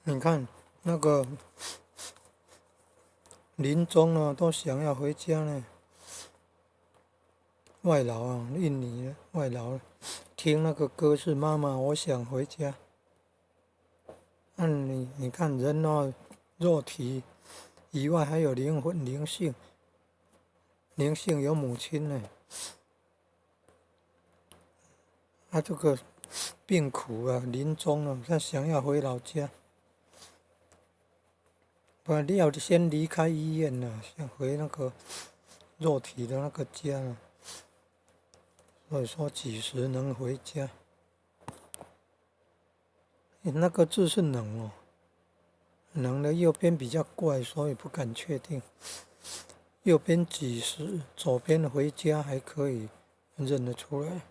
你看那個臨終了都想要回家呢。外勞啊，印尼外勞，聽那個歌是媽媽，我想回家。那你看人哦，肉體以外還有靈魂、靈性，靈性有母親呢。他這個病苦啊，臨終了，他想要回老家。不，你要先離開醫院了，先回那個肉體的那個家了。所以說幾時能回家？那個字是能哦，能的右邊比較怪，所以不敢確定。右邊幾時，左邊回家還可以認得出來。